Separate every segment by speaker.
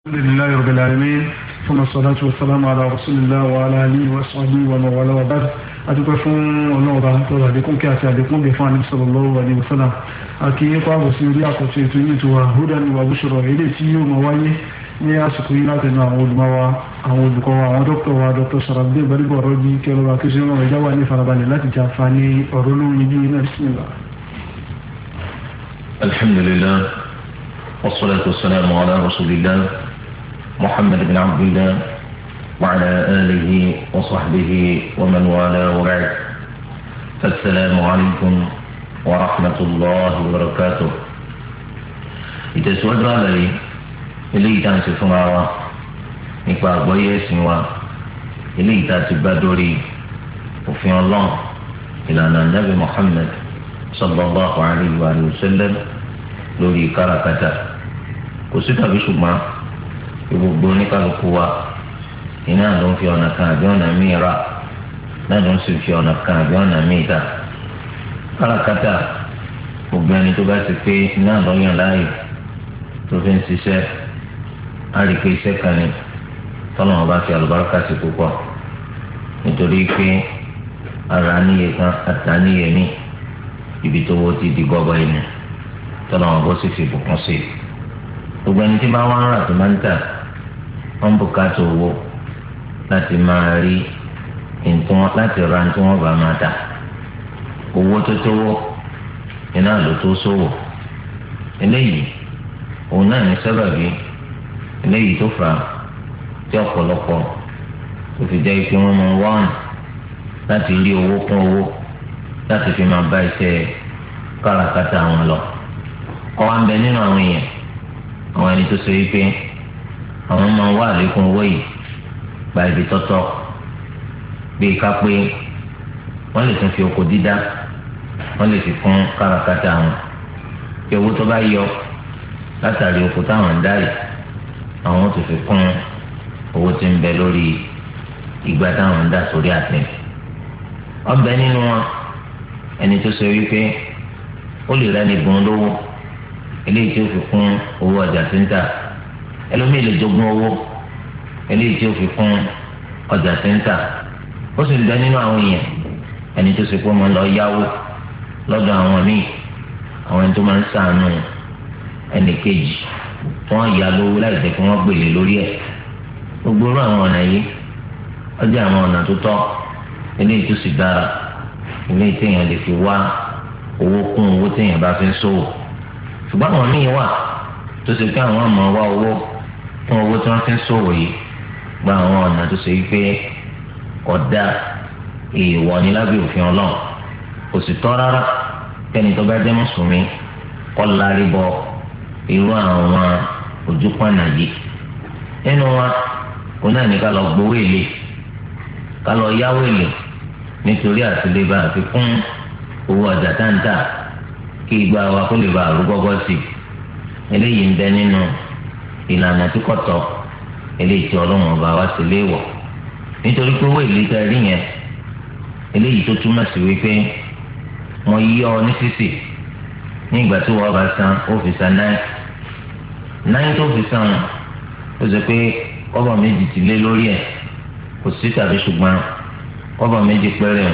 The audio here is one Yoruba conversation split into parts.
Speaker 1: Alhamdulillahi rabbil alamin thumma salatu wa salamu ala rasulillah wa ala alihi wa sahbihi wa man wala wa ba'd. Adúpẹ́ fún ọlọ́ọ̀bá tọrọ àdékún kí àti àdékún gẹ̀ fún Ànábì sallallahu alaihi wasallam. Àti yípa àbọ̀ sí orí àkọ́tún ètò yìí tó wà hudan wa bushra, ilé tí yóò máa wáyé ní àsìkò yìí látẹnu àwọn olùmọ̀ wa, àwọn olùkọ́ wa, àwọn dókítà wa, dókítà Sharafdeen Gbadebo Ọ̀rọ̀jì, kí ọlọ́ba kí sínú ọ̀rọ̀ ìjáwá ní ìfarabalẹ̀ láti jàǹfààní ọ̀rọ̀ lórí ibi náà. Bismillah.
Speaker 2: Alhamdulillah wassalatu wassalamu ala rasulillah محمد بن عبد الله وعلى آله وصحبه ومن والاه وبعد. السلام عليكم ورحمة الله وبركاته. Ìtẹ̀síwájú àlàyé eléyìí tá à ń ṣe fúnra wa nípa àgbọ́yé ẹ̀sìn wa, eléyìí tá a ti bá dórí òfin Ọlọ́run, ìlànà Nabi Muhammad sallallahu alayhi wa sallam lórí káràkátà. Kò sí tàbí ṣùgbọ́n gbogbo oníkàlùkù wa iná ló ń fi ọ̀nà kan àbí ọ̀nà míì rà, náà ló ń sì fi ọ̀nà kan àbí ọ̀nà míì tà. Káràkátà, gbogbo ẹni tó bá ti pé iná lọ́yàn láàyè tó fi ń ṣiṣẹ́, á rí i pé iṣẹ́ kan ni tọ́lọ́mọ bá fi àlùbáríkà sí púpọ̀, nítorí pé ara níye kan àtà níye ní ibi tó wó ti di gọ́bọ̀ inú, tọ́lọ́mọ bó sì fi bùkún sí i. Gbogbo ẹni tí bá wá ń rà tó máa ń tà, wọ́n bùkátà owó láti máa rí nǹkan láti ra tí wọ́n bá máa tà. Owó tó tówó iná ló tó sówò. Eléyìí òun náà ní sábàbí eléyìí tó fà á tí ọ̀pọ̀lọpọ̀ tó fi jẹ́ pé wọ́n máa wá ọ̀nà láti rí owó kún owó láti fi máa bá iṣẹ́ káràkátà wọn lọ. Kọ́ wa ń bẹ nínú àwọn èèyàn, àwọn ẹni tó ṣe wípé àwọn máa wá àlékún owó yìí gba ibi tọ́tọ́, bíi ká pé wọ́n lè tún fi oko dídá, wọ́n lè fi kún káràkátà wọn, kí owó tó bá yọ látàrí oko táwọn ń dá yìí, àwọn tó fi kún owó tí ń bẹ lórí ìgbà táwọn ń dá sórí àtẹ. Ọbẹ̀ nínú wọn ẹni tó ṣe wípé ó lè rẹ́ni bùn lówó eléyìí tí ó fi kún owó ọjà tí ń tà, ẹlòmíì lè jogún owó eléyìí tí ó fi kún ọjà tí ń tà. Ó sì ń bẹ nínú àwọn èèyàn ẹni tó ṣe pé wọ́n lọ yáwó lọ́dọ̀ àwọn míì, àwọn ẹni tó máa ń ṣàánú ẹnì kejì, wọ́n yá lówó láì jẹ́ kí wọ́n gbèlè lórí ẹ̀. Gbogbo irú àwọn ọ̀nà yìí ó jẹ́ àwọn ọ̀nà tó tọ́, eléyìí tó sì dára, eléyìí téèyàn lè fi wá owó kún owó téèyàn bá fi ń ṣòwò. Ṣùgbọ́n àwọn míì wà tó ṣe pé àwọn ọmọ wa owó fún owó tí wọ́n fi ń ṣòwò yìí gba àwọn ọ̀nà tó ṣe pé ọ̀dà èèwọ̀ ní lábẹ́ òfin Ọlọ́run. Kò sì tọ́ rárá kẹ́ni tó bá jẹ́ mùsùlùmí kó lárí bọ irú àwọn ojúpọ̀nà yìí. Nínú wa kò náà ní ká lọ gbowó èlé, ká lọ yáwó èlé nítorí àtìlébà àfikún owó ọjà táǹtà kí igba wa kó lè ba àrú gọ́gọ́ sí i. Eléyìí ń bẹ nínú ìlànà tí kò tọ́, eléyìí tí Ọlọ́run ọba wa sì léèwọ̀, nítorí pé owó èlé tẹ́ rí yẹn, eléyìí tó túmọ̀ sí wípé wọ́n yí ọ ní sísì ní ìgbà tí wọ́n bá san ó fi san náírà tó fi san, ó sọ pé kọ́bọ̀ méjì ti lé lórí ẹ̀, kò sí tàbí ṣùgbọ́n kọ́bọ̀ méjì péré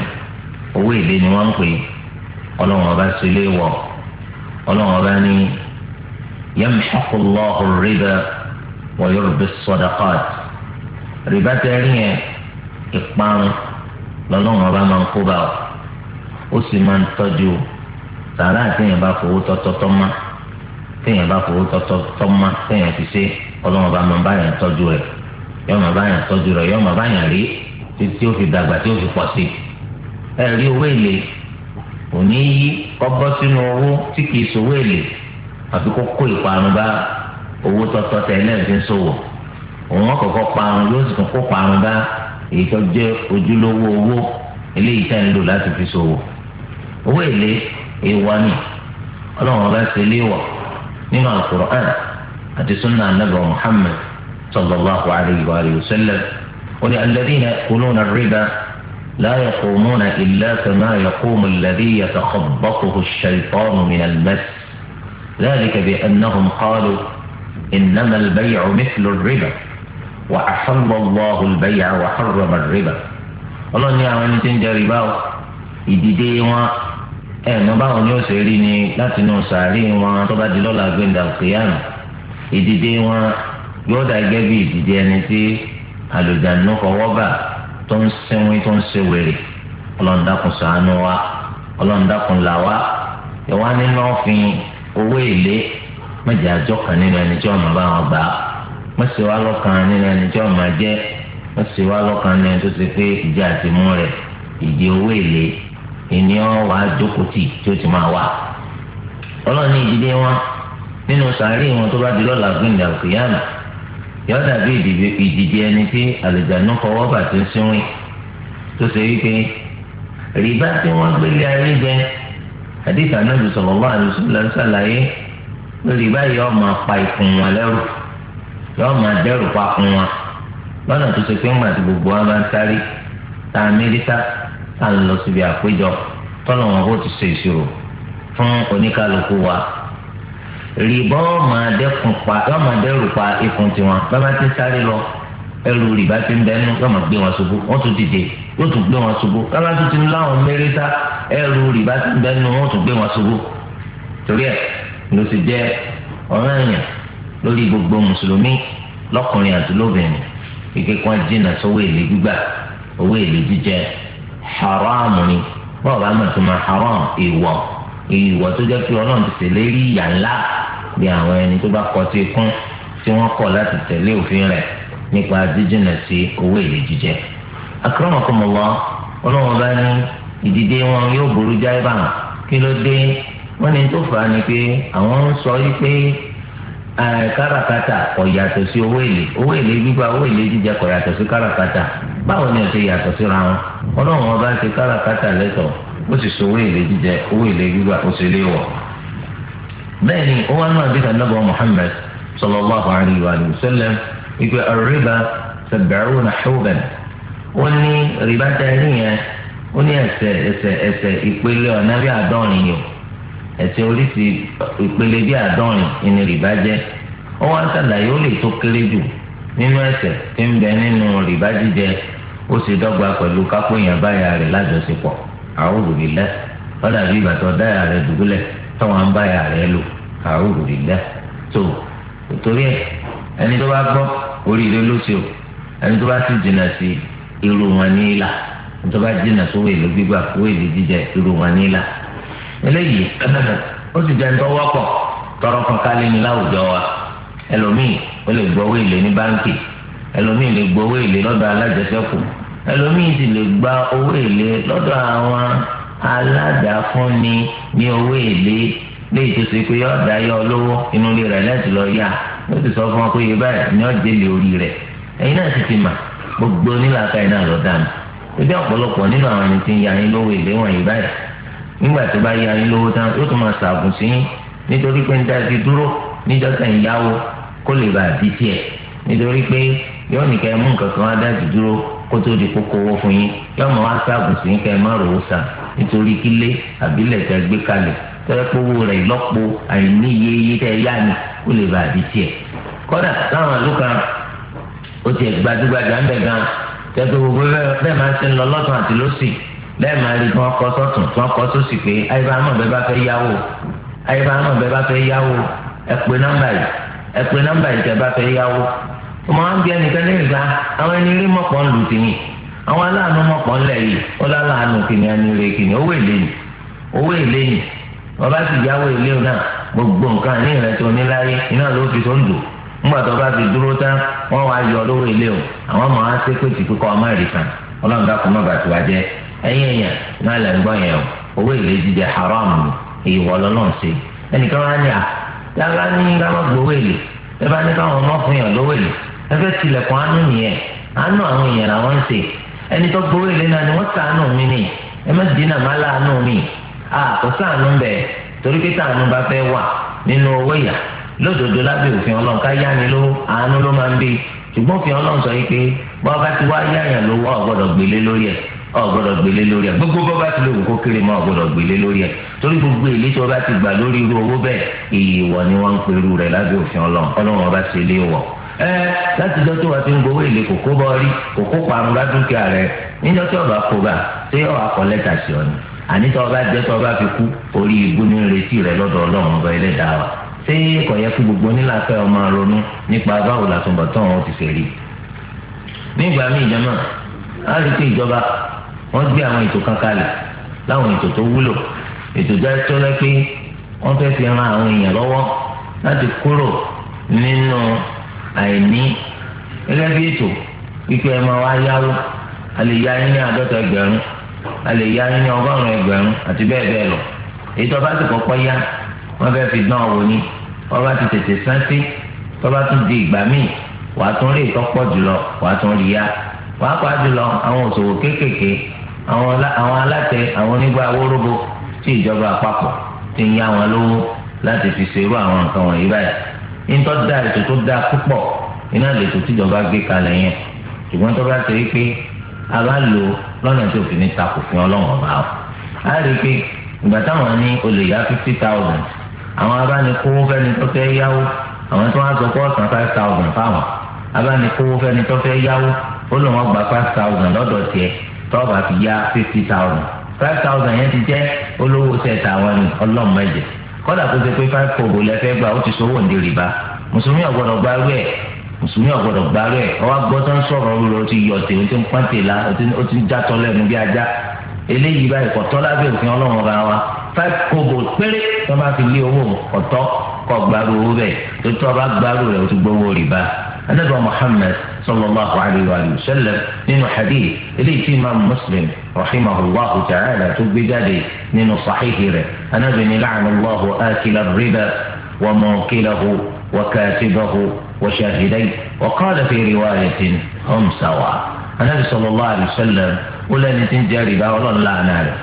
Speaker 2: owó èlé ni wọ́n ń pè é. Ọlọ́run ọba sì léèwọ̀. Ọlọ́run ọba ní yamhaqu Allahu ar-riba wa yurbi as-sadaqat. Rìbá tẹ́rí yẹn, ìparun lọ́lọ́run ọba máa ń kó bá ọ, ó sì máa ń tọ́jú sàrà téèyàn bá fowó tọ́tọ́ tọ́ má, téèyàn bá fowó tọ́tọ́ tọ́ má téèyàn fi ṣe, Ọlọ́run ọba máa ń bá yàn tọ́jú rẹ̀, yóò máa bá yàn tọ́jú rẹ̀, yóò máa bá yàn rí títí ó fi dàgbà tí ó fi pọ̀ sí i. Ẹ rí owó èlé òní yí kọ́bọ́ sínú owó tí kìí sowó èlé, àfi kó kó ìparun bá owó tọ́tọ́ tẹ ẹlẹ́rìí ń ṣòwò. Òun ọ̀kọ̀ọ̀kọ̀ parun yóò sì tún kó parun bá èyí tó jẹ́ ojúlówó owó eléyìí tẹ́ ń lò láti fi ṣòwò. Owó èlé èèwọ̀ ni Ọlọ́run ọba ṣe léèwọ̀ nínú Al-Qur'an àti sunnah Ànábì Muhammad sallallahu alayhi wa sallam. Ó ní alladhina ya'kuluna ar-riba la yaqumuna illa kama yaqumu alladhi yatakhabbathu ash-shaytanu min al-mas dhalika bi annahum qalu innama al-bay'u mithlu ar-riba wa ahalla Allahu al-bay'a wa harrama ar-riba. Ọlọ́run ní àwọn ẹni tí ń jẹ rìbá o, ìdìde wọn ẹ̀ mọ báwọn ni ó ṣe rí ni láti inú sàárè wọn tó bá di lọ́la gbẹ̀ndà òkèèyàn. Ìdìde wọn yóò dà gẹ́gẹ́ bí ìdìde ẹni tí àlùjánu fọwọ́ bà tó ń sẹ́wọ́n tó ń ṣe wèrè. Ọlọ́run dákun ṣàánú wa, Ọlọ́run dákun là wá. Ìwá nínú ọ̀fin owó èlé mẹ́jẹ àjọ kan nínú ẹni tí ọmọ bá wọn gbà á, mẹ́sẹ̀ wá lọ́kàn nínú ẹni tí ọmọ jẹ́, mẹ́sẹ̀ wá lọ́kàn nínú ẹni tó ṣe pé ìjà àti mú rẹ̀ ìdí owó èlé ènìyàn wà á jókòó tì tí ó ti máa wà. Ọlọ́run ní ìdílé wọn nínú sàárè wọn tó bá di lọ́la gbẹ̀ndà òkèèyàn yóò dàbí ìdìde ẹni tí àlùjánu fọwọ́ bà tó ń sínwín, tó ṣe wípé rìbá tí wọ́n gbélé ayé jẹ. Àdìsí Ànábì sallallahu alaihi wasallam ṣàlàyé pé rìbá yìí yóò máa pa ikùn wọn lẹ́rù, yóò máa dẹ́rù pa ikùn wọn lọ́nà tó ṣe pé ńgbà tí gbogbo wa bá ń sáré tá a mírísà tá a ń lọ síbi àpéjọ tọ́lọ̀ wọn bó ti ṣe ìṣirò fún oníkálukú wa, rìbá máa dẹ́rù pa ikùn tiwọn. Bàbá ti sáré lọ, ẹrù rìbá ti ń bẹnu yóò máa gbé wọn ṣubú, wọ́n tún dìde yóò tún gbé wọn ṣubú. Bàbá tún ti ń láwọn mẹ́rẹ́sà, ẹrù rìbá ti ń bẹnu wọ́n tún gbé wọn ṣubú. Torí ẹ̀ ló ti jẹ́ ọ̀ranyàn lórí gbogbo mùsùlùmí lọ́kùnrin àti lóbìnrin kíkẹ́ kí wọ́n jìnnà sówó èlé gbígbà, owó èlé jíjẹ haramu ni. Bọ́ọ̀ bá mọ̀ tó máa haram, ìwọ̀ ìwọ̀ tó jẹ́ pé Ọlọ́run ti ṣèlérí ìyà ńlá bí àwọn ẹni tó bá kọtí kún tí wọ́n kọ̀ láti tẹ̀lé òfin rẹ̀ nípa jíjìnà sí owó èlé jíjẹ. Akramakumullah, Ọlọ́run bá ní ìdìde wọn yóò burú jáì bá wọn. Kí ló dé? Wọ́n ní tó fà á ni pé àwọn ń sọ wípé káràkátà kò yàtọ̀ sí owó èlé, owó èlé gbígbà, owó èlé jíjẹ kò yàtọ̀ sí káràkátà. Báwo ni ó ṣe yàtọ̀ síra wọn? Ọlọ́run ọba ṣe káràkátà lẹ́tọ̀ọ́, ó sì sọ owó èlé jíjẹ, owó èlé gbígbà ó sì léèwọ̀. Bẹ́ẹ̀ ni ó wá náà bíkà nàbọ̀ Muhammad sallallahu alayhi wa sallam ìpè ar-riba sab'una huban. Ó ní rìbá tẹ́lẹ̀ yẹn, ó ní ẹ̀ṣẹ̀ ẹ̀ṣẹ̀ ẹ̀ṣẹ̀ ìpele ọ̀nà bí àádọ́rin yìí, ẹ̀ṣẹ̀ oríṣi ìpele bí àádọ́rin ìní rìbá jẹ́. Ó wá ń ṣàlàyé ó lè tó kéré jù nínú ẹ̀ṣẹ̀ tí ń bẹ nínú rìbá jíjẹ, ó sì dọ́gba pẹ̀lú kápẹ́yìn báyà rẹ̀ lájọṣepọ̀. A'udhu billah. Ó dàbí ìgbà tó dáyà rẹ̀ dùbúlẹ̀ táwọn ń báyà rẹ̀ lò. A'udhu billah. Tó torí ẹ ẹni tó bá gbọ́ oríire ló ṣe o, ẹni tó bá sì jìnnà sí irú wọn ní ìlà, ẹni tó bá jìnnà sówó èlò gbígbà, owó èlò jíjẹ, irú wọn ní ìlà. Eléyìí ó sì jẹ́ nítorí wọ́pọ̀ tọrọ kan kálí ní láwùjọ wa. Ẹlòmíì ó lè gbọ́ owó èlé ní báńkì, ẹlòmíì lè gbọ́ owó èlé lọ́dọ̀ alájẹsẹ́kù, ẹlòmíì sì lè gba owó èlé lọ́dọ̀ àwọn aládàáfúnni ní owó èlé léyìí tó ṣe pé yọ̀ọ́ da yọ lówó inú ilé rẹ̀ láti lọ yá, ó sì sọ fún wọn pé iye báyìí ni ó délé orí rẹ̀. Ẹ̀yin náà sì ti mà gbogbo onílàákà yìí náà lọ dànù. Ebi ọ̀pọ̀lọpọ̀ nínú àwọn ẹni tí ń ya yín lówó èlé wọ̀nyí báyìí, nígbà tó bá ya yín lówó tán yóò tún máa ṣàgùn sí yín nítorí pé níta ti dúró níjọ́ tẹ̀ ń yáwó kó lè bàa di tiẹ̀, nítorí pé yóò ní kẹ́ mú nǹkan kan wá dájú dúró kó tó di kókó owó fún yín, yóò máa wá ṣàgùn sí yín kẹ́ ẹ má rówó sàn nítorí kílé àbílẹ̀ tẹ́ gbé kalẹ̀ tẹ́ kówó rẹ̀ lọ́pọ̀ àìníye iye tẹ́ yá ni kó lè bàa di tiẹ̀. Kódà láwọn àlùkà ó tiẹ̀ gbajúgbajà ń bẹ̀ gan, tẹ́tọ́ gbogbo bẹ́ẹ̀ máa ń ṣe ń lọ lọ́tún àti lọ́sì lẹ́ẹ̀ máa rí tí wọ́n kọ sọ́tún tí wọ́n kọ sósì pé ayébámọ̀ bẹ́ẹ̀ bá fẹ́ yáwó, ayébámọ̀ bẹ́ẹ̀ bá fẹ́ yáwó, ẹ pè nọ́mbà yìí, ẹ pè nọ́mbà yìí tẹ́ bá fẹ́ yáwó. Ọmọ wa ń bí ẹnìkan ní ìgbà àwọn ẹni rí mọ̀pọ̀ ń lù tìyìn, àwọn aláàánú mọ̀pọ̀ ń lẹ̀ yìí, ó láláàánú kìnìún ẹni rè kìnìún, owó èlé ni, owó èlé ni. Wọ́n bá sì yáwó èlé náà gbogbo nǹkan ní ìrẹsì oníláyé iná ló fi tó ń dùn. Ńgbà tó bá fi dúró tán wọ́n wá yọ lówó ilé o, àwọn ọmọ wa ṣe pé tìkú kọ́ ọmọ ìrìsàn. Ọlọ́run dákun má bàtí wá jẹ́. Ẹ̀yin èèyàn náà lẹ̀ ń gbọ́ yẹn o, owó èlé jíjẹ haram ni, ìwọ lọ́lọ́run ṣe. Ẹnìkan wá ní à yàrá ní ká má gbowó èlé, ẹ bá ní káwọn ọmọ fún yàn lówó èlé, ẹ fẹ́ tilẹ̀kùn àánú nìyẹn, àánú àwọn èèyàn làwọn ń ṣe. Ẹni tó gbowó èlé náà ni wọ́n ṣàánú mi ni, ẹ má dínà má láàánú mi. À kò ṣàánú bẹ́ẹ̀, torí pé tàánú bá fẹ́ wà nínú owó ìyà lódodo lábẹ́ òfin Ọlọ́run ká yá ni lówó, àánú ló máa ń bí. Ṣùgbọ́n òfin Ọlọ́run sọ yìí pé bọ́ọ̀ bá ti wá yáyàn lówó ò gbọ́dọ̀ gbélé lórí ẹ̀, ò gbọ́dọ̀ gbélé lórí ẹ̀, gbogbo bọ́ọ̀ bá ti lè wù kó kéré mọ́ ò gbọ́dọ̀ gbélé lórí ẹ̀. Torí Torí gbogbo èlé tó bá ti gbà lórí irú owó bẹ́ẹ̀, èèwọ̀ ni wọ́n ń pe irú rẹ̀ lábẹ́ òfin Ọlọ́run. Ọlọ́run ọba ṣe lé wọ̀. Láti jọ́ tó wá ti ń gbowó èlé kòkó bọ́ rí, kòkó parun bá dúkìá rẹ̀. Níjọ́ tí ọba kó bá, ṣé ọ̀ akọ lẹ́tà sí ọ ni? Àní tó ọba jẹ́ tó ọba fi kú, orí ibú ní retí rẹ̀ lọ́dọ̀ Ọlọ́run ọba ẹlẹ́dàá wa. Ṣé kò yẹ kí gbogbo onílàfẹ́ ọmọ ronú nípa báwo làtúbọ̀tán wọn ti ṣe rí? Nígbà míì jẹ́mọ̀, á rí pé ìjọba wọ́n gbé àwọn ètò kan kalẹ̀, láwọn ètò tó wúlò, ètò tó lẹ́ pé wọ́n fẹ́ fi ran àwọn èèyàn lọ́wọ́ láti kúrò nínú àìní. Gẹ́gẹ́ bí ètò wípé ẹ máa wá yáwó, a lè yá yín ní 50 ẹgbẹ̀rún, a lè yá yín ní 100 ẹgbẹ̀rún àti bẹ́ẹ̀ bẹ́ẹ̀ lọ. Èyí tó bá ti kọ́kọ́ yá, wọ́n fẹ́ fi dán wò ní, wọ́n bá ti tètè sáńtì, tó bá tún di ìgbà míì, wàá tún rí ìtọ́pọ̀ jùlọ, wàá tún rí yá. Wàá pa jùlọ àwọn òṣòwò kéékèèké, àwọn alátẹ, àwọn onígbà wóróbo tí ìjọba àpapọ̀ ti ń yá wọn lówó láti fi ṣerú àwọn nǹkan wọ̀nyí báyìí. Nítọ́ da ètò tó dáa púpọ̀ iná lètò tíjọba gbé kalẹ̀ yẹn. Ṣùgbọ́n tó bá ṣe é pé a bá lò lọ́nà tí òfin ní takò fún Ọlọ́run ọba o. A rí i pé ìgbà táwọn ní olè yá 50,000, àwọn abánikówó fẹ́ni tó fẹ́ yáwó, àwọn tó wá sọ pé ọ̀sán 5,000 fáwọn. Abánikówó fẹ́ni tó fẹ́ yáwó, ó lò wọ́n gba 5,000 lọ́dọ̀ tiẹ̀ tó bá fi yá 50,000. 5,000 yẹn ti jẹ́ olówó sẹ́ẹ̀tà àwọn ni Ọlọ́run ẹ̀jẹ̀. Kọ́dà kó ṣe pé 5 kobo lẹ́fẹ́ gbà, ó ti sọ́wọ́ ní rìbá. Mùsùlùmí ò gbọ́dọ̀ gbárù ẹ̀, mùsùlùmí ò gbọ́dọ̀ gbárù ẹ̀. Ọwọ́ gbọ́ tó ń sọ̀rọ̀ rúro, ó ti yọ̀ tè, ó ti ń pọ́n la, ó ti ń jatọ́ lẹ́nu bí ajá. Eléyìí báyìí kò tọ́ lábẹ́ òfin Ọlọ́run ọba wa. 5 kobo péré tó bá fi lé owó ọ̀tọ́ kọ́ gbárù owó bẹ́ẹ̀. Tó tọ́ bá gbárù rẹ̀, ó ti gbowó rìbá. Ànábì Muhammad sallallahu alayhi wa sallam nínú hadith eléyìí tí imam Muslim rahimahullahu ta'ala tó gbé jáde nínú sahihi rẹ̀, Ànábì ní la'ana Allahu akila riba wa mukilahu wa katibahu wa shahidayhi wa qala fi riwayatin hum sawa. Ànábì sallallahu alayhi wa sallam ó lẹ́ni tí ń jẹ rìbá Ọlọ́run láàánà rẹ̀,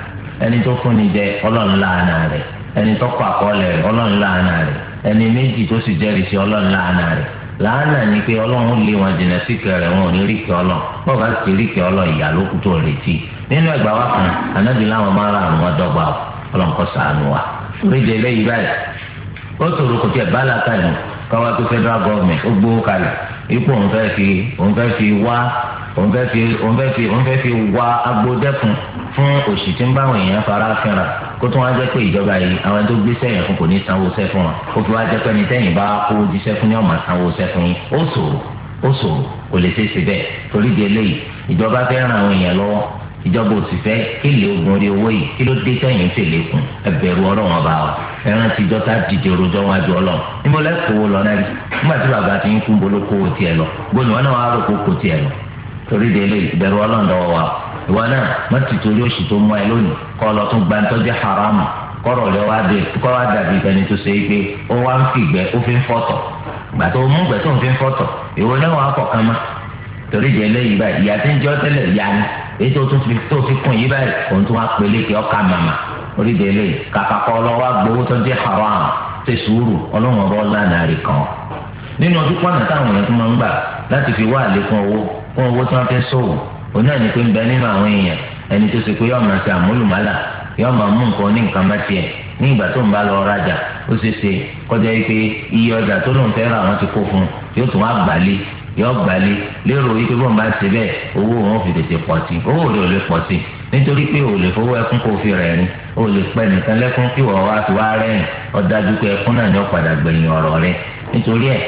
Speaker 2: ẹni tó fún ni jẹ Ọlọ́run láàánà rẹ̀, ẹni tó kọ àkọọ́lẹ̀ rẹ̀ Ọlọ́run láàánà rẹ̀, ẹni méjì tó sì jẹ́rìí sí Ọlọ́run láàánà rẹ̀. Làánà ni pé Ọlọ́run lé wọn jìnnà sí kẹrẹ, wọn ò ní rí kẹ Ọlọ́run. Bọ́ọ̀ bá sì rí kẹ Ọlọ́run, ìyà ló kú tó retí. Nínú ẹgbàá wa kan, Ànábì láwọn máa ra àwọn dọ́gba, Ọlọ́run kó ṣàánú wa. Oríṣi eléyìí báyìí ó sọ̀rọ̀ kò tiẹ̀ bá làákàyè káwá tó federal government ó gbówó kalẹ̀ ipò òun fẹ́ fi wá agbódẹ́kun fún òṣì tí ń bá àwọn èèyàn fara fínra, kó tún wá jẹ́ pé ìjọba yìí àwọn tó gbé sẹ́yìn fún kò ní sanwó sẹ́ fún wọn, ó fi wá jẹ́ pé ẹni tẹ́yìn bá kó jíṣẹ́ fún ní ọ̀mà sanwó sẹ́ fún yín. Ó ṣòro kò lè ṣeé ṣe bẹ́ẹ̀. Torí di eléyìí, ìjọba fẹ́ ran àwọn èèyàn lọ́wọ́, ìjọba ò sì fẹ́ kí lè ogun orí owó yìí, kí ló dé tẹ́yìn fèlè kún? Ẹ bẹ̀rù Ọlọ́run ọba wa. Ẹran ti jọta dìde rojọ́ wájú Ọlọ́run. Níbo lẹ́kọ̀ọ́ lọ náà rí? Nígbà tí bàbá ti ń kú, bolo kówó tiẹ̀ lọ, gbóni wọn náà wàá rò kó tiẹ̀ lọ. Torí di eléyìí, bẹ̀rù Ọlọ́run dọ́wọ́ wa. Ìwọ náà má ti torí oṣù tó mú ẹ lónìí kọ́ lọ tún gba ntọ́jú haramu, kọ́rọ̀ rẹ wá dé kọ́ wá dàbí ẹni tó ṣe é pé ó wá ń fìgbẹ́ ó fi ń fọ́tọ̀. Gbà tó mú gbẹ́ tó ń fi ń fọ́tọ̀, ìwọ náà wàá kọ̀ kan má. Torí di eléyìí báyìí, ìyá tí ń jọ́ tẹ́lẹ̀ yá ni èyí tó fi kún yìí báyìí, òun tó wá pélé kí ọkà màmá. Orí di eléyìí, kàkà kọ́ lọ wá gbowó tó jẹ́ haram, ṣe sùúrù, Ọlọ́run ọba ọ̀lànà rẹ̀ kàn. Nínú ojú pọ̀nà táwọn èèyàn tó máa ń gbà láti fi wá àlékún owó fún owó tí wọ́n fẹ́ ṣòwò, òun náà ní pé ń bẹ nínú àwọn èèyàn ẹni tó ṣe pé yóò máa ṣe àmúlùmálà, yóò máa mú nǹkan ní nǹkan bá tiẹ̀. Ní ìgbà tó ń bá lọ rajà, ó ṣeé ṣe kọjá yìí pé iye ọjà tó lóun fẹ́ rà wọ́n ti kó fún un, yóò tún wá gbàlé, yóò gbàlé lérò yìí pé bóun bá ṣe bẹ́ẹ̀ owó wọn fi tètè pọ̀ sí. Owó rẹ̀ ò lè pọ̀ sí nítorí pé ò lè fowó ẹkún kó fi rẹ̀ rìn, ò lè pẹ́ nìkan lẹ́kún kí wọ́n wá fi wá rẹ́rìn. Ó dájú pé ẹkún náà ni ó padà gbẹ̀yìn ọ̀rọ̀ rẹ̀. Nítorí ẹ̀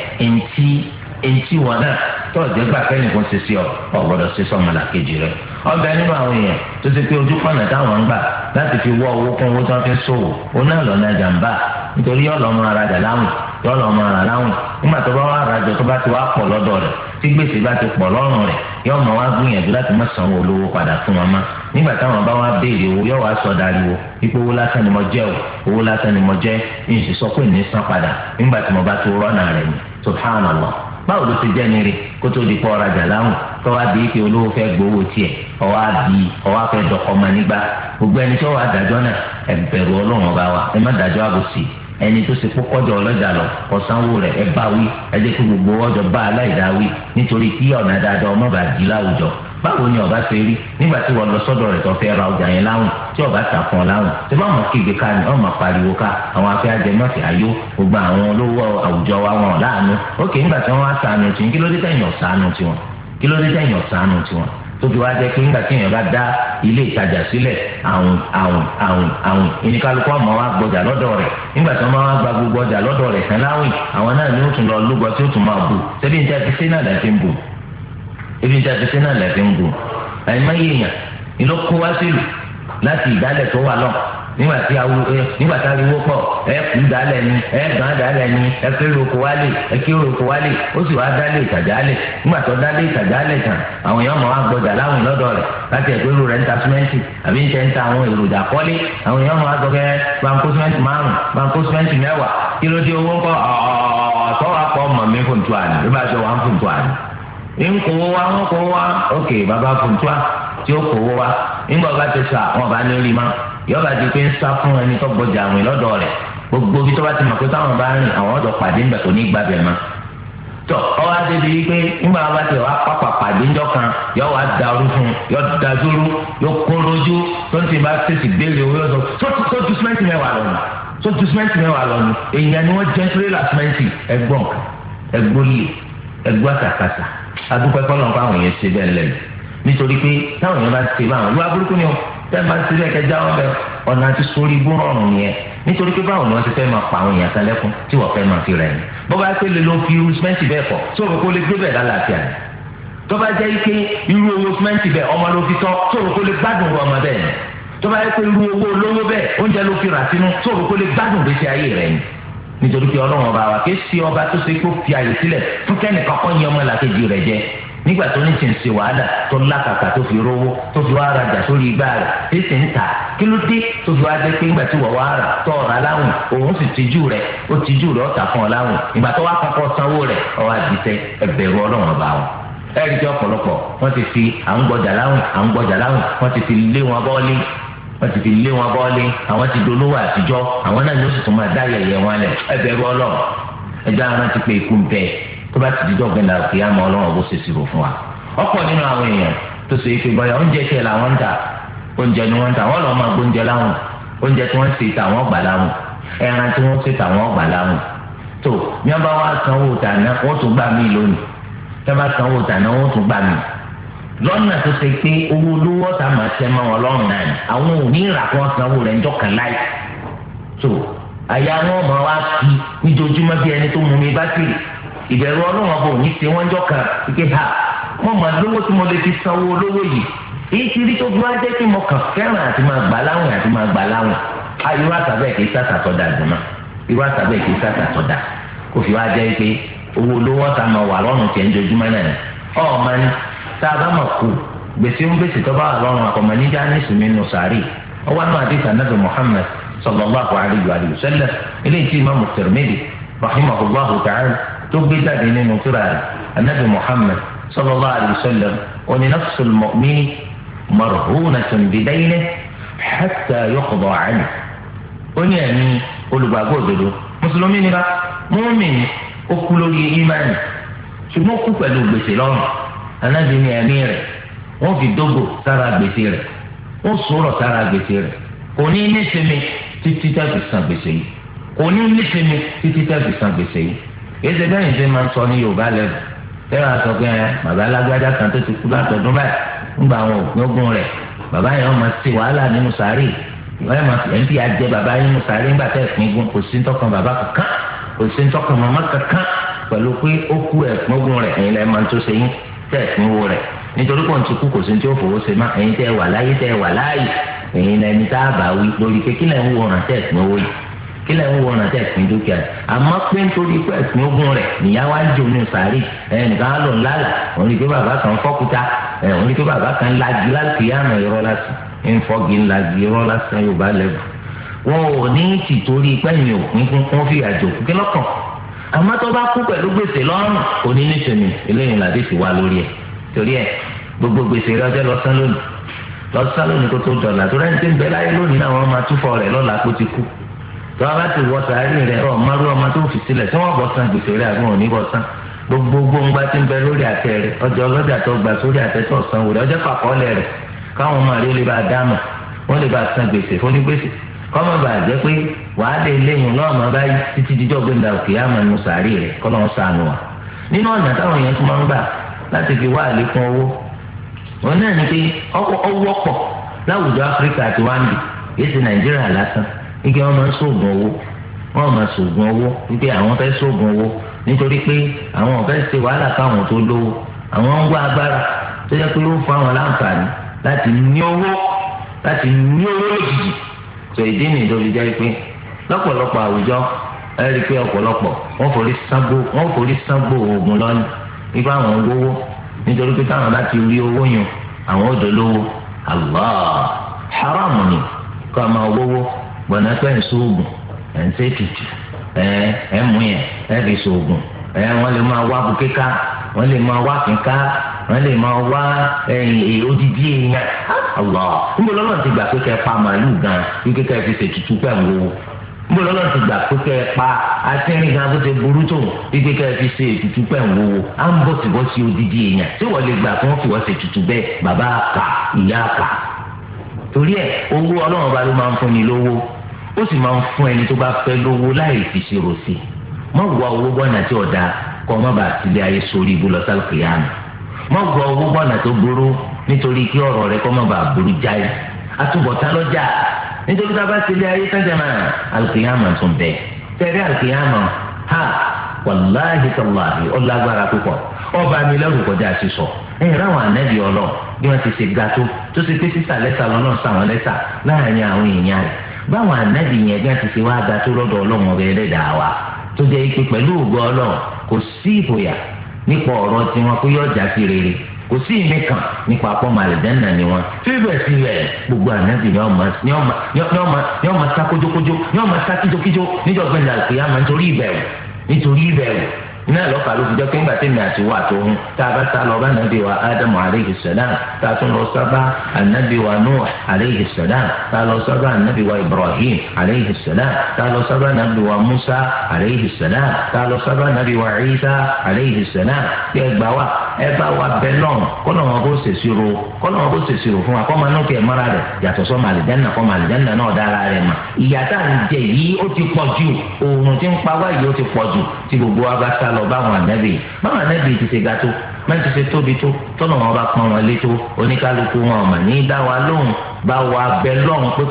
Speaker 2: eŋti wọn náà tọ́ọ̀dẹ́ gbà kẹ́nìkan ṣe sí ọ, ọ̀gbọ́dọ̀ ṣe sọ́mọlá kejì rẹ̀. Ọbẹ̀ nínú àwọn èèyàn tó ṣe pé ojú pọ̀nà táwọn ń gbà láti fi wọ́ owó kún owó tí wọ́n fi ń ṣòwò, òun náà lọ́nà jàǹbá. Nítorí yóò lọ́ máa rajà láwìn, yóò lọ́ máa rà láwìn. Nígbà tó bá wá rajà tó bá ti wá pọ̀ lọ́dọ̀ rẹ̀, tí gbèsè bá ti pọ̀ lọ́rùn rẹ̀, yóò máa wá gbìyànjú láti má sanwó olówó padà fún wọn mọ́. Nígbà táwọn bá wá béèrè owó, yóò wá sọ dariwo ipò owó lásán ni mo jẹ́ o, owó lásán ni mo jẹ́, ìyìn sì sọ pé ní san padà nígbà tí mo bá tó rọ́nà rẹ̀ ni. Subhanallah. Báwo ló ti jẹ́ nire kó tó di pọ̀ ọ̀rajà láwìn, tó wá di ike olówó fẹ́ gbowó tiẹ̀, ọwá di ọwá fẹ́ dọkọ ọmọ nígbà. Gbogbo ẹni tó wà dájọ́ náà, ẹ bẹ̀rù Ọlọ́run ọba wa, ẹ má dájọ́ àbòsí. Ẹni tó ṣe kókọ́jọ ọlọ́jà lọ kọ̀sánwó rẹ̀, ẹ bá wí, ẹ jẹ́ kí gbogbo ọjọ́ bá aláìdá wí, nítorí kí ọ̀nà dáadáa ọmọ bá di láwùjọ. Báwo ni ọba ṣe rí nígbà tí wọ́n lọ sọ́dọ̀ rẹ̀ tó fẹ́ ra ọjà yẹn láwìn tí ọba tà fún ọ láwìn tí wọ́n mọ̀ kígbe ká ni wọ́n mọ̀ pariwo ká àwọn afẹ́ ajẹmọ́fẹ́ ayó gbogbo àwọn olówó àwùjọ wa wọn láàánú. Ókè nígbà tí wọ́n wá ṣàánú tiwọn, kí ló dé tẹ̀yìn ọ̀ṣàánú tiwọn? Kí ló dé tẹ̀yìn ọ̀ṣàánú tiwọn? Tó fi wá jẹ́ pé nígbà tí èèyàn bá dá ilé ìtajà sílẹ̀ àwìn àwìn àwìn àwìn ìníkálukú ọmọ wa gbọjà lọ́dọ̀ rẹ̀. Nígbà tí wọ́n máa gba gbogbo ọjà lọ́dọ̀ rẹ̀ tán láwìn, àwọn náà ni ó tún lọ lúgọ tí ó tún máa bù. Ṣebí níta ti ṣe náà lẹ́ fi ń bù? Ebi níta ti ṣe náà lẹ́ fi ń bù? Àìmọye èèyàn ni ló kó wá sílùú láti ìdálẹ̀ tó wà lọ. Nígbà tí ariwo pọ̀, ẹ kú dálẹ̀ ni, ẹ gàn dálẹ̀ ni, ẹ kéré oko wálé, ẹ kéré oko wálé, ó sì wá dálé ìtajà lẹ̀. Nígbà tó dálé ìtajà lẹ̀ tán, àwọn èèyàn mọ̀ wá gbọjà láwìn lọ́dọ̀ rẹ̀ láti ẹ̀kọ́ èrò rẹ̀ ń ta símẹ́ǹtì àbí ń tẹ́ ń ta àwọn èròjà kọ́lé. Àwọn èèyàn mọ̀ wá sọ pé banko símẹ́ǹtì 5, banko símẹ́ǹtì 10, kí ló dé owó ńkọ́? Ọ̀tọ́ wa pọ̀ mọ̀ mí fún tuwa ni, bí bá ṣe wà ń fún tuwa ni. Ń kówó wa, ń kówó wa, ok bàbá fún tuwa tí ó kówó wa, ńgbà bá ti sà wọn bá ní rí ma. Yọba di pé ń sá fún ẹni tó gbọjà àwìn lọ́dọ̀ rẹ̀. Gbogbo ibi tó bá ti mọ̀ pé táwọn bá rìn àwọn ọ̀dọ̀ pàdé ńbẹ kò ní gbà bẹ̀ mọ́. Tọ ọwọ́ adébi wípé ńgbà wọn bá ti wá pápá pàdé ńjọ́ kan, yọ wá darú fún yọ dazúrú yọ kórojú tó ń ti bá tètè béèrè owó yọ sọ tó ju símẹ́ǹtì 10 lọ ni, tó ju símẹ́ǹtì 10 lọ ni. Èèyàn ni wọ́n jẹ́ tírélà símẹ́ǹtì. Ẹgbọ́n ẹgbólè ẹgbọ́ àtàkàtà adúpẹ́ fọlọ́n fáwọn èèyàn ṣe bẹ́ẹ̀ lẹ́nu. Nítorí pé táwọn èèyàn bá ti ṣe báwọn ìwà burúkú ni ó tẹ́ bá ti rẹ̀ kẹjá wọn bẹ ọ̀nà àti sórí ibú rọrùn nìyẹn. Nítorí pé báwo ni wọ́n ti fẹ́ máa pa àwọn èèyàn kan lẹ́kún tí wọ́n fẹ́ máa fi rẹ̀ ni. Bó bá pé lè ló fi irú símẹ́ǹtì bẹ́ẹ̀ kọ̀ sóòrò kó lè gbé bẹ́ẹ̀ lálàáfíà ni. Tó bá jẹ́ pé irú owó símẹ́ǹtì bẹ́ẹ̀ ọmọ ló fi tọ́ sóòrò kó lè gbádùn ọmọ bẹ́ẹ̀ ni. Tó bá jẹ́ pé irú owó olówó bẹ́ẹ̀ oúnjẹ ló fi rà sínú sóòrò kó lè gbádùn gbèsè ayé rẹ̀ ni. Nítorí pé Ọlọ́run ọba wa kì í ṣe ọba tó ṣe kó fi àyè sílẹ̀ fún kẹ́nìkan kọ́ yan ọmọ làkejì rẹ̀ jẹ. Nígbà tó ní ti ń ṣe wàhálà tó lákàkà tó fi rówó tó fi wá rajà sórí igbá rẹ̀ tí sì ń tà, kí ló dé tó fi wá dé pé ńgbà tí wọ́n wá rà tó ọ̀rá láwìn òun sì tijú rẹ̀, ó tijú rẹ̀ ó tà fún ọ láwìn. Ìgbà tó wá kọ́kọ́ sanwó rẹ̀ ọwọ́ àdìsẹ́. Ẹbẹ̀rù Ọlọ́run ọba wọn. Ẹ̀rí tí ọ̀pọ̀lọpọ̀ wọ́n ti fi à ń gbọ́jà láwìn, à ń gbọ́jà láwìn, wọ́n ti fi lé wọn bọ́ọ̀lì, wọ́n ti fi lé wọn bọ́ọ̀lì. Àwọn ti dolówó àtijọ́, àwọn náà ló sì tún máa dá yẹ̀yẹ́ wọn lẹ̀. Ẹbẹ̀rù Ọlọ́run. Ẹjọ́ àwọn ti pé ikú ń bẹ tó bá ti di dọ́gbìn náà kí á mọ Ọlọ́run bó ṣe ṣírò fún wa. Ọ̀pọ̀ nínú àwọn èèyàn tó ṣe é pé bóyá oúnjẹ tiẹ̀ làwọn ń tà, oúnjẹ ni wọ́n ń tà, wọ́n lọ́ọ́ máa gbóúnjẹ láwùn, oúnjẹ tí wọ́n ṣe tà wọ́n gbà láwùn, ẹran tí wọ́n ṣe tà wọ́n gbà láwùn. Tó ní wọ́n bá wá sanwó tàná wọ́n tún gbà mí lónìí, tí wọ́n bá sanwó tàná wọ́n tún gbà mí. Lọ́nà tó ṣe pé owó olówó ọ̀tá máa ṣẹ́ mọ́ wọn lọ́rùn náà ni àwọn ò ní ìrà kí wọ́n sanwó rẹ̀ ńjọ́ kan láì. Tó àyà wọn máa wá kí níjojúmọ́ bí ẹni tó mú mi bá tìrì. Ìbẹ̀rù Ọlọ́run ọba ò ní ṣe wọ́n jọ kan ike ha mo máa lówó tí mo lè fi sanwó olówó yìí. Èyí ti rí tó fi wá jẹ́ kí mo kàn fẹ́ràn àti máa gbà láwìn àti máa gbà láwìn. Irú àtàbẹ̀ kì í sàtàtọ̀ dà jùmọ̀, irú àtàbẹ̀ kì í sàtàtọ̀ dà. Kò fi wá jẹ́ pé owó olówó ọ̀tá máa wà lọ́rùn tiẹ̀ ń jojúmọ́ náà ni. Ọ̀ máa ní tá a bá mọ̀ kú gbèsè ń gbèsè tó bá wà lọ́rùn àkọ́mọ níjà ní ìsinmi nù sàárì. Ọwọ́ náà àdìsá nàbì Muhammad sallallahu alayhi wa sallam eléyìí tí Imam Tirmidhi rahimahullahu ta'ala tó gbé jáde nínú tírà rẹ̀. Anabi Muhammad sallallahu alayhi wa sallam oní nafsul mu'mini marhunatun bidaynihi hatta yuqda anhu. Ó ní ẹ̀mí olùgbàgbọ́ òdodo mùsùlùmí ni bá mùmínì ó kú lórí ìmánì ṣùgbọ́n ó kú pẹ̀lú gbèsè lọ́rùn. Anabi ní ẹ̀mí rẹ̀ wọ́n fi dógò sára gbèsè rẹ̀, wọ́n sọ̀rọ̀ sára gbèsè rẹ̀, kò ní nísinmi títí tá fi san gbèsè yìí, kò ní nísinmi títí tá fi san gbèsè yìí. Èsì bẹ́ẹ̀ ṣe máa ń sọ ní Yorùbá lẹ́nu tẹ́lẹ̀ àtọ̀ pé ẹ bàbá alágbádá kan tó ti kú látọ̀dún báyìí ńgbà àwọn òpin ogun rẹ̀ bàbá yẹn wọ́n máa ṣe wàhálà nínú sàárè, ẹ̀ ń fi àjẹ bàbá yẹn nínú sàárè ńgbà tẹ́ ẹ̀pin ogun. Kò sí ntọ́kan bàbá kankan, kò sí ntọ́kan màmá kankan pẹ̀lú pé ó kú ẹ̀pin ogun rẹ̀. Ẹ̀yin lẹ́ẹ̀ máa tó ṣe yín tẹ́ ẹ̀pin wo rẹ̀ nítorí pé òun ti kú kò sí tí ó fowó ṣe má. Ẹ̀yin tẹ́ wà láyé tẹ́ wà láàyè ẹ̀yin lẹ́ni tá a bá wí lórí pé kí lẹ́ ń wo ọ̀ràn tẹ́ ẹ̀pin owó yìí, kí lẹ́ ń wo ọ̀ràn tẹ́ ẹ̀pin dúkìá. Àmọ́ pé nítorí pé ẹ̀pin ogún rẹ̀ nìyá wa ń jòun ní sàárì, ẹnìkan á lò ń lálà, òun rí pé bàbá kan fọ́kúta, òun rí pé bàbá kan lagi lálùkìyàmù irọ́ lásán, ń fọ́gi ńlagi irọ́ lásán Yorùbá lẹ́bù. Wọn ò ní tìtorí pẹ́yìn òpin kún kún fi àjò kí lọ́kàn. Àmọ́ tó bá kú pẹ̀lú gbèsè lọ́rùn kò ní nísìnyí, eléyìí làdí sì wá lórí ẹ̀. Torí ẹ̀ gbogbo gbèsè rẹ̀ ọjọ́ lọ́sán lónìí, lọ́sán lónìí kó tó dọ̀là. Torí ẹni tí ń bẹ láyé lónìí náà wọ́n máa túfọ̀ rẹ̀ lọ́la kó ti kú. Tó bá ti wọ sàárì rẹ̀ ọ̀ márú ọmọ tó fi sílẹ̀ tí wọ́n bọ̀ san gbèsè rẹ̀ àbí wọn ò ní bọ̀ san. Gbogbo gbóngbá tí ń bẹ lórí àtẹ rẹ̀, ọjọ́ ọlọ́jà tó gbà sórí àtẹ tó sanwó rẹ̀, ọjọ́ pàkọ́lẹ̀ rẹ̀ káwọn ọmọ rẹ̀ lè bá a dáàmà, wọ́n lè bá a san gbèsè fónígbèsè, kọ́mọ bá a jẹ́ pé wàá lè léyìn lọ́ọ̀mọ báyìí títí díjọ́ gbẹ̀ndà òkè àmọ́ nù sàárì rẹ̀ kọ́ lọ́wọ́ sànù wa. Nínú ọ̀nà táwọn èèyàn tún máa ń gbà láti fi wá àlékún owó, wọn náà ní pé ọwọ́ pọ̀ láwùjọ Áfíríkà àti wáńdì, yìí ti Nàìjíríà lásán, wípé wọ́n máa ń sóògùn owó, wọ́n máa sóògùn owó, wípé àwọn fẹ́ sóògùn owó nítorí pé àwọn fẹ́ ṣe wàhálà káwọn tó lówó, àwọn ń wá agbára tó jẹ́ pé ó fún àwọn láǹfààní láti ní owó, láti ní owó lójijì. Tó ìdí nìyí tó fi jẹ́ pé lọ́pọ̀lọpọ̀ àwùjọ ẹ rí i pé ọ̀pọ̀lọpọ̀ wọ́n forí ságbó oògùn lọ́nà nípa àwọn owó, nítorí pé táwọn bá ti rí owó yun àwọn odò lówó. Allah, haram ni kó a máa wówó gbọ̀nà pé ń sóògùn, ẹ̀ ń ṣètùtù, ẹ̀ mú yẹn ẹ̀ fi sóògùn, ẹ̀ wọ́n lè máa wá bukéka, wọ́n lè máa wá kíká, wọ́n lè máa wá odidi èèyàn. Allah, níbo lọ́nà ti gbà pé kẹ́ pa màálù gan wípé kẹ́ fi ṣètùtù pẹ̀ ń wówó? Níbo lọ́nà ti gbà pé kẹ́ pa asínrín gan bó ṣe burú tó wípé kẹ́ fi ṣe ètùtù pẹ̀ ń wówó? À ń bọ̀sibọ́sí odidi èèyàn tí wọ́n lè gbà kí wọ́n fi wọ́n ṣètùtù bẹ́ẹ̀, bàbá àkà, ìyá àkà. Torí ẹ̀ owó Ọlọ́run bá ló máa ń fúnni lówó, ó sì máa ń fún ẹni tó bá fẹ́ lówó láì fi ṣèrò sí i. Má wá owó gbọ́nà tí ọ̀dà kọ́ má bàa sílé ayé sórí ibú lọ sálùkìyàmù. Má wá owó gbọ́nà tó burú nítorí kí ọ̀rọ̀ rẹ kọ́ má bàa burú jáì. Àtúbọ̀tán lọ́jà nítorí tá a bá sílé ayé sẹ́jẹ̀mà àlùkìyàmù tún bẹ̀. Tẹ̀rí àlùkìyàmù ha wàláhì tàláhì ó lágbára púpọ̀, ọba mi lẹ́rù kọjá sísọ. Ẹ̀yìn ráwọn ànábì Ọlọ́run bí wọ́n ti ṣe ga tó tó ṣe pé sísà lẹ́sà lọ́nà sàwọn lẹ́sà láàrin àwọn èèyàn rẹ̀, báwọn ànábì yẹn bí wọ́n ti ṣe wá ga tó lọ́dọ̀ Ọlọ́run ọbẹ̀ ẹlẹ́dàá wa, tó jẹ́ pé pẹ̀lú ògo Ọlọ́run kò sí ìfòyà nípa ọ̀rọ̀ tiwọn pé yóò já sí rere, kò sí ìmẹ̀kàn nípa pọ́nmọ àlùjánnà ni wọn. Síbẹ̀síbẹ̀ gbogbo ànábì ni wọ́n máa sá kójókójó, ni wọ́n máa sá kíjókíjó níjọba ìlànà nítorí ìbẹ̀rù, nítorí ìbẹ̀rù. Iná lọ́pàá ló fi jẹ́ pé ńgbà tèmi àti wà tó ń tá a bá sá lọ bá nàbí wa Ádámù aleyhi salam, tá a tún lọ sábà ànábì wa Nuh aleyhi salam, tá a lọ sábà ànábì wa Ibrahim aleyhi salam, tá a lọ sábà ànábì wa Musa aleyhi salam, tá a lọ sábà ànábì wa Isa aleyhi salam, bí ẹ gbà wá ẹ bá wa bẹ lọ́n kọ́nà wọn kó ṣèṣirò, kọ́nà wọn kó ṣèṣirò fún wa, kọ́ máa nókè mọ́ra rẹ̀ yàtọ̀ sọ́mọ àlìjáná, kọ́ máa àlìjáná náà dára rẹ̀ mà. Ìyà tá à ń jẹ yìí ó ti pọ̀ jù, oòrùn tí ń pa wá yìí ó ti pọ̀ jù, tí gbogbo wa bá sá lọ báwọn ànábì, báwọn ànábì ti ṣe ga tó, máa ti ṣe tóbi tó, tọ́nà wọn bá pọ́n wọn lé tó, oníkálukú wọn ọ̀mà ní dá wa lóhùn, bá wa bẹ lọ́hùn pé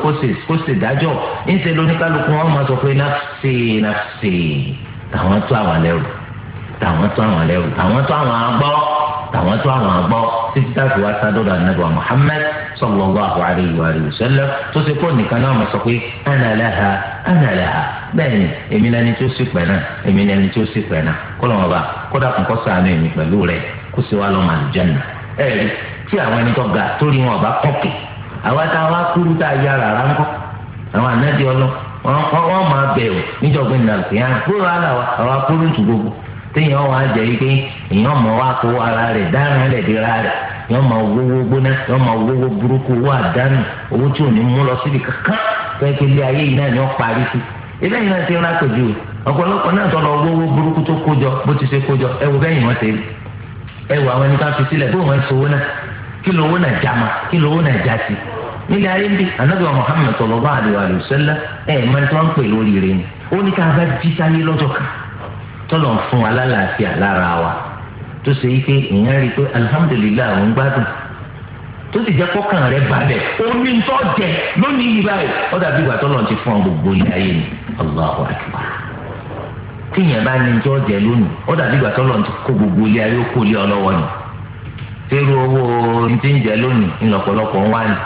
Speaker 2: kó ṣe dájọ́. Ńṣe lóníkálukú wọn máa sọ pé nafsi nafsi, tàwọn tó àwọn lẹ́rù, tàwọn tó àwọn lẹ́rù, tàwọn tó àwọn agbọ́, tàwọn tó àwọn agbọ́, títí táàfin wa sádọ́dọ̀ ànábì wa Muhammad sallallahu alayhi wa sallam, tó ṣe kó nìkan náà máa sọ pé ana laha ana laha, bẹ́ẹ̀ ni èmi lẹni tó sì pẹ̀ náà, èmi lẹni tó sì pẹ̀ náà, kó lọ́wọ́ bá kódà kún kó ṣàánú èmi pẹ̀lú rẹ̀ kó sì wá lọ́mọ àlùjánnà. Ẹ rí tí àwọn ẹni tó ga torí wọn ọba kọ́kì, àwa tá a wá kúrú tá a yára rà ńkọ́, àwọn ànábì ọlọ́ wọ́n máa bẹ̀rù níjọba ìnàlùkìyàn kúrò àlàwà àwa kúrú tù gbogbo téèyàn wà á jẹ́ yìí pé èèyàn mọ̀ wá kó ara rẹ̀ dára rẹ̀ dira rẹ̀, yọ́n máa wówó gbóná, yọ́n máa wówó burúkú, owó àdánù, owó tí ò ní mú lọ síbi kankan, fẹ́ẹ́ ilé ayé yìí náà ni wọ́n parí sí. Ilé yìí náà ti rán àpèjú ọ̀pọ̀lọpọ̀ náà tọ́ lọ wówó burúkú tó kójọ bó ti ṣe kójọ, ẹ wo bẹ́yìn wọ́n ṣe rí, ẹ wo àwọn ẹni ká fi sílẹ̀ bó wọ́n sowó náà, kí lówó náà já ma, kí lówó náà já sí. Nílẹ̀ ayé ń bí Ànábì Muhammad sallallahu alaihi wasallam ẹ̀ máa tí wọ́n ń pè lórí rẹ̀ ni. Ó ní ká bá jí sáyé lọ́jọ́ kan tọ́lọ̀ ń fún wa lálàáfíà lára wa, tó ṣe yí pé èèyàn rí i pé alihamudulilayi òun gbádùn, tó sì jẹ́ kọ́kàn rẹ̀ balẹ̀, omi ń tọ́ jẹ lónìí yìí báyìí, ó dàbí ìgbà tọ́lọ̀ ti fún ọ gbogbo ilé ayé ni. Allahu akbar. Tíyẹn bá ní tọ́ jẹ lónìí, ó dàbí ìgbà tọ́lọ̀ ti kó gbogbo ilé ayé kó lé ọ lọ́wọ́ ni. Tẹ́rù owó ti ń jẹ lónìí ńlọ́pọ̀lọpọ̀ ń wá ní.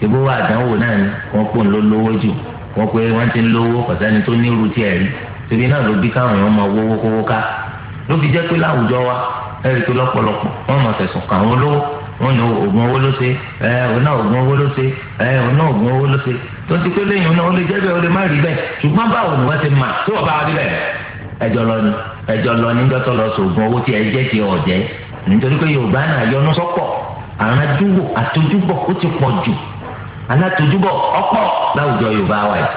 Speaker 2: Ìbò wa àdánwò náà ni wọ́n pò ń lọ lówó jù, wọ́n pé wọ́n ti ń lówó kọ̀sẹ́ni tó ní irú tiẹ̀ rí. Torí náà ló bí káwọn èèyàn máa wówó kówó ká. Ló fi jẹ́ pé láwùjọ wa ẹ̀rí tó lọ́pọ̀lọpọ̀ wọ́n máa fẹ̀sùn kàn wọ́n lówó, wọ́n ní oògùn owó ló ṣe, òun náà oògùn owó ló ṣe, òun náà oògùn owó ló ṣe. Tó ti pé lẹ́yìn náà ó lè jẹ́ bẹ́ẹ̀ ó lè má rí bẹ́ẹ̀, ṣùgbọ́n báwo ni wọ́n ti mà tó wọ́n bá rí bẹ́ẹ̀? Ẹjọ́ lọ ni, ẹjọ́ lọ níjọ́ tó lọ sògùn owó tí ẹ jẹ́ ti ọ̀jẹ́. Nítorí pé Yorùbá náà yọnu sọ́pọ̀, àwọn adúgbò àtojúbọ̀ ó ti pọ̀ jù, alátojúbọ̀ ọ̀pọ̀ láwùjọ Yorùbá wa yìí.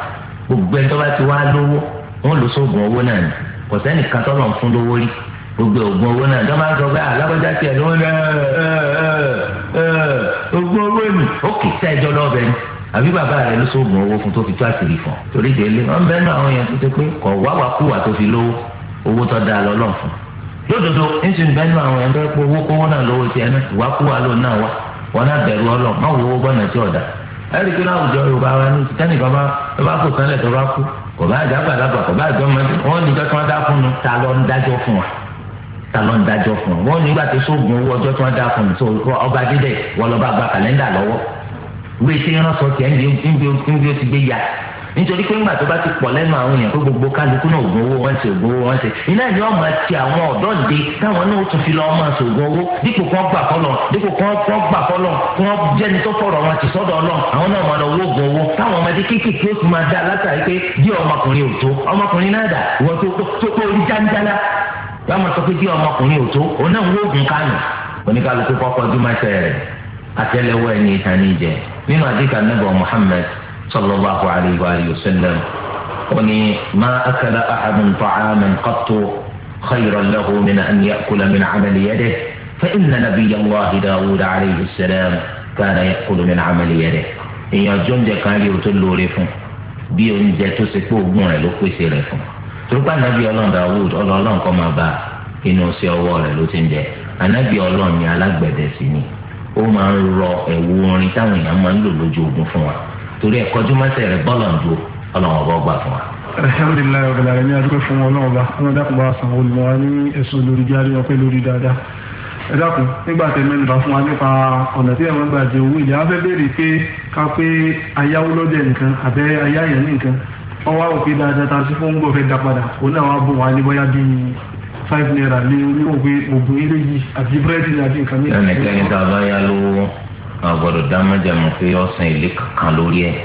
Speaker 2: Gbogbo ẹni tó bá ti wá lówó wọn lò sóògùn owó náà ni, kò sẹ́nìkan tó lọ́n fún lówó rí Gbogbo ògùn owó náà tó máa ń sọ pé alágbájá tiẹ̀ ló ń ògùn owó ni ókè sẹ́jọ́ lọ́bẹ̀ ni àbí bàbá rẹ̀ ló sóògùn owó fún tó fi tó àṣírí fún torí délé wọn bẹ́ẹ̀ náà àwọn èèyàn tó ṣe pé kọ̀ wá wá kúwà tó fi lówó owó tó dáa lọ́lọ́ fún lódodo níṣẹ́ bẹ́ẹ̀ náà àwọn èèyàn tó pé owó kówó náà lówó tiẹ̀ náà ìwà kúwà ló náà wá wọn náà bẹ̀rù ọlọ́ má wo owó gbọ́nà tí ọ̀dà ẹ̀rí pé láwùjọ Yorùbá wa ní tẹ́nìkan bá kó sánlẹ̀ tó bá kú kò bá àjàgbàlagbà kò bá àjọmọdé wọn níjọ́ tí wọ́n dá fún un ta ló ń dájọ́ fún wa ta ló ń dájọ́ fún un wọn nígbà tó sóògùn owó ọjọ́ tí wọ́n dá fún un tó ọba dídẹ̀ wọ́n lọ́ba gba kàlẹ́ndà lọ́wọ́ wíwé tí ń sọ tiẹ̀ níbi ó ti gbé ya nítorí pé ńgbà tó bá ti pọ̀ lẹ́nu àwọn èèyàn pé gbogbo kálukú náà ògùn owó wọ́n ṣe ògùn owó wọ́n ṣe iná ni wọ́n máa ti àwọn ọ̀dọ́ ǹde táwọn náà tún fi lọ́ọ́ máa ṣe ògùn owó dípò kí wọ́n gbà fọlọ́ dípò kí wọ́n gbà fọlọ́ kí wọ́n jẹ́ni tó fọ̀rọ̀ wọn ti sọ́dọ̀ Ọlọ́run àwọn náà máa lọ wó ògùn owó táwọn ọmọdé kéékèèké ó tún máa dá látàrí pé bí ọmọkùnrin ò tó ọmọkùnrin náà dà ìwọ tó tó orí jáńjálá yóò máa sọ pé bí ọmọkùnrin ò tó òun náà ń wó ògùn kánò oníkálukú kọ́kọ́ dúmọ́sẹ̀ rẹ̀ àtẹ́lẹwọ́ ẹni ìtàn ìjẹ nínú àdìkà nàbọ Muhammad sallallahu alayhi wa sallam ó ní ma akala ahadun ta'aman qattu khayran lahu min an ya'kula min 'amali yadihi fa inna nabiyya Allahi Dawud alayhi salam kana ya'kulu min 'amali yadihi. Èèyàn jọ oúnjẹ kan rí o tó lóore fún bí oúnjẹ tó ṣe pé ogún rẹ̀ ló pèsè rẹ̀ fún torípa nàbí Ọlọ́run Dawud Ọlọ́run kọ́ máa bá inú sí ọwọ́ rẹ̀ ló ti ń jẹ. Ànábì Ọlọ́run ni alágbẹ̀dẹ sí ni ó máa ń rọ ẹ̀wù orin táwọn èèyàn máa ń lò lójú ogun fún wa torí ẹ̀kọ́ jùmọ̀sẹ̀ rẹ̀ bọ́ọ̀lù ń dúró Ọlọ́run ọba gbà fún wa.
Speaker 1: Alhamdulilayi rabbil alamin adúpẹ́ fún Ọlọ́run ọba wọn dákun bá san olùmọ̀ wa ní ẹ̀sùn lórí jáde ọpẹ́ lórí dáadáa. Ẹ dákun nígbà tẹ mẹ́nu bá fún wa nípa ọ̀nà tí ẹ̀wọ̀n gbà jẹ owó ìyá fẹ́ béèrè pé ká pé ayáwó lọ́dẹ̀ nìkan àbẹ́ ayáyẹ̀ nìkan wọ́n wá òpin dáadáa tá a sì fún gbọ́ fẹ́ dá padà òun náà wá bùn wá ní bóyá bíi 5 naira ní oníwọ̀n pé ògùn ilé yìí àti búrẹ́dì ní àti nǹkan mìíràn.
Speaker 2: Ẹnikẹ́ni tá a bá yá lówó a gbọ́dọ̀ dá májẹ̀mú pé ó san èlé kankan lórí ẹ̀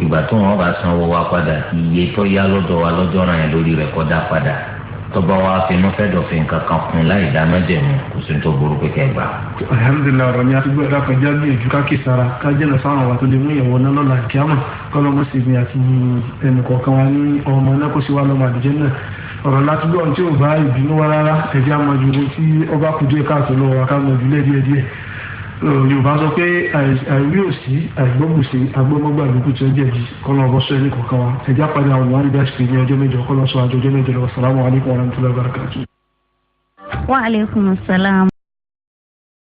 Speaker 2: ìgbà tó wọn bá san owó wa padà iye tó yá lọ́dọ̀ wa lọ́jọ́ ràn yẹn lórí rẹ̀ kó dá padà tó bá wa finú fẹ́ dọ̀fin kankan kún láì dá májẹ̀mú kò sí tó burú pé kẹ́ gbà.
Speaker 1: Alhamdulilayi ọ̀rọ̀ ni a ti gbọ́ ẹ̀dá kan jáde ìjú ká kì sára ká jẹ́nà sáwọn àwọn tó lè mú ìyẹ̀wò náà lọ́la kíámà kọ́lọ́mọ́ sì ni àti ẹnìkọ̀ọ̀kan wa ní ọmọ náà kó sì wá lọ́mọ àdìjẹ́ náà ọ̀rọ̀ láti gbọ́ tí ò bá ìbínú wá rárá ẹ̀jẹ̀ àmọ́jú tí ọba kù díẹ̀ káàtó lọ́wọ́ wa ká mọ̀jú lẹ́ díẹ̀ díẹ̀. Yorùbá sọ pé àìrí òsì àìgbọ́gbùsì agbọ́mọgbà lókù tí ó jẹ̀bi kọ́lọ́ ọ̀bọ sọ ẹnì kọ̀ọ̀kan wa ẹ̀jẹ̀ àpàdé àwọn wàhálà bí àṣìkò ní ọjọ́ mẹ́jọ kọ́lọ́ sọ àjọ ọjọ́ mẹ́jọ lọ́wọ́. Sàlámù alaykum wa rahmatulahi wa barakatuh.
Speaker 3: Wa alaykum salaam.